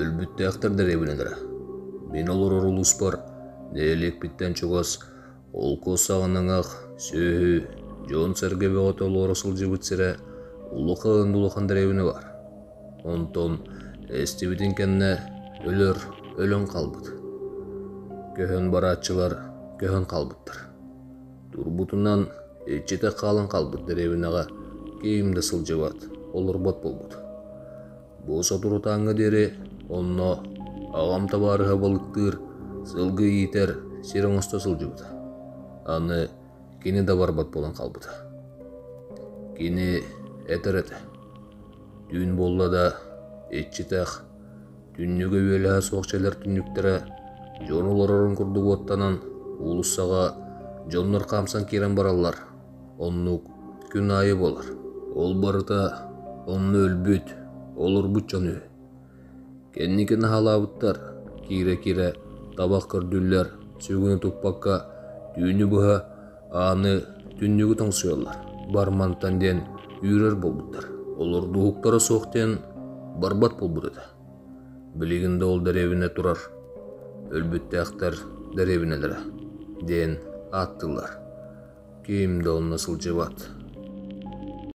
Өлбүттээхтэр дэриэбинэлэрэ. Мин олорор улууспар нэһилиэкпиттэн чугас холкуос саҕанаҥах, сүөһү, дьон-сэргэ бөҕөтө олоро сылдьыбыт сирэ улахан улахан дэриэбинэ баар. Онтон эстибитин кэннэ өлөр өлөн хаалбыт. Көһөн барааччылар көһөн хаалбыттар. Турбутунан иччитэх хаалан хаалбыт дэриэбинэҕэ ким да сылдьыбат, олорбот буолбут. Бу соторутааҥҥа диэри онно аҕам табаарыһа балыктыыр, сылгы иитэр сир оҥосто сылдьыбыта. Аны кини да барбат буолан хаалбыта. Кини этэр этэ: Түүн буолла да, иччитэх, түннүгэ үөлэһэ суох дьиэлэр түннүктэрэ дьон олорорун курдук уоттанан, уулуссаҕа дьоннор хаамсан киирэн бараллар. Оннук күн аайы буолар. Ол барыта онно өлбүт, олорбут дьон үһү. Кэнники наһаалаабыттар, киирэ-киирэ табах көрдүүллэр, сүгүнү туппакка түүнү быһа ааны түннүгү тоҥсуйаллар, бармантан диэн үүрэр буолбуттар. Олордуһуктара суох диэн барбат буолбут этэ. Билигин да ол дэриэбинэ турар, өлбүттээхтэр дэриэбинэлэрэ диэн ааттыыллар. Ким да онно сылдьыбат.